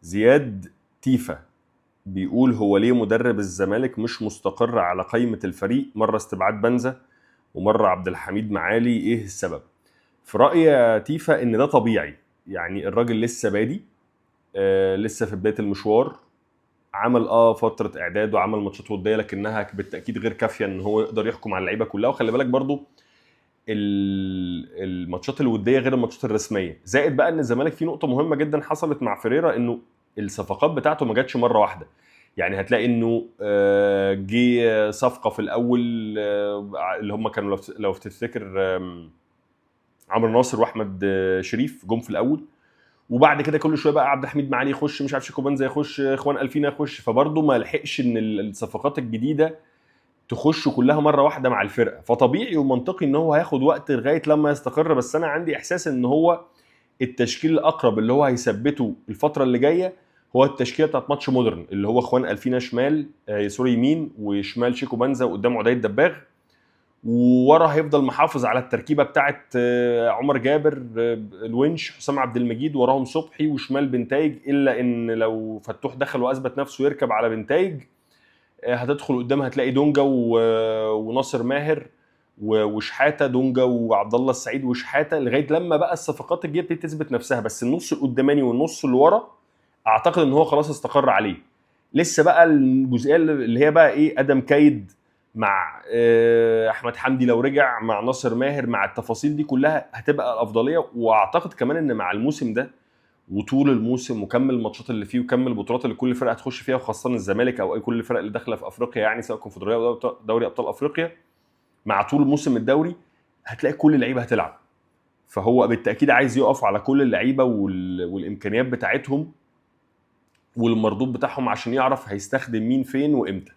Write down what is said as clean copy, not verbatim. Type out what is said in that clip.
زياد تيفا بيقول هو ليه مدرب الزمالك مش مستقر على قائمة الفريق؟ مرة استبعاد بنزا ومرة عبد الحميد معالي، ايه السبب؟ في رأيي يا تيفا ان ده طبيعي، يعني الراجل لسه بادي، لسه في بداية المشوار، عمل فترة اعداد وعمل ماتشات ودية، لكنها بالتأكيد غير كافية ان هو يقدر يحكم على اللعيبة كلها. وخلي بالك برضو الماتشات الودية غير الماتشات الرسمية. زائد بقى ان الزمالك فيه نقطة مهمة جدا حصلت مع فيريرا، انه الصفقات بتاعته ما جاتش مرة واحدة. يعني هتلاقي انه جه صفقة في الاول، اللي هم كانوا لو تفتكر، عمرو ناصر واحمد شريف جم في الاول، وبعد كده كل شوية بقى عبد الحميد معالي يخش، مش عارف شيكو بنزا يخش، اخوان الفينا يخش، فبرضه ما لحقش ان الصفقات الجديدة تخش كلها مرة واحدة مع الفرقة. فطبيعي ومنطقي ان هو هياخد وقت لغاية لما يستقر. بس انا عندي احساس ان هو التشكيل الاقرب اللي هو هيثبته الفترة اللي جاية هو التشكيلة بتاعت ماتش مودرن، اللي هو اخوان الفينا شمال، sorry يمين، وشمال شيكو بنزا، وقدام عدي الدباغ، وورا هيفضل محافظ على التركيبة بتاعت عمر جابر، الونش، حسام عبد المجيد، وراهم صبحي، وشمال بنتايج، الا ان لو فتوح دخل واثبت نفسه يركب على بنتايج. هتدخل قدام هتلاقي دونجا وناصر ماهر وشحاته، دونجا وعبد الله السعيد وشحاته، لغاية لما بقى الصفقات الجاية بتبتدي تثبت نفسها. بس النص القداماني والنص اللي ورا اعتقد ان هو خلاص استقر عليه. لسه بقى الجزئية اللي هي بقى ايه، ادم كايد مع احمد حمدي لو رجع، مع ناصر ماهر، مع التفاصيل دي كلها هتبقى الافضلية. واعتقد كمان ان مع الموسم ده وطول الموسم وكم الماتشات اللي فيه وكم البطولات اللي كل فرقه هتخش فيها، وخاصة الزمالك او اي كل الفرق اللي داخله في افريقيا، يعني سواء كونفدراليه او دوري ابطال افريقيا، مع طول موسم الدوري هتلاقي كل اللعيبة هتلعب. فهو بالتاكيد عايز يقف على كل اللعيبة والامكانيات بتاعتهم والمردود بتاعهم عشان يعرف هيستخدم مين فين وامتى.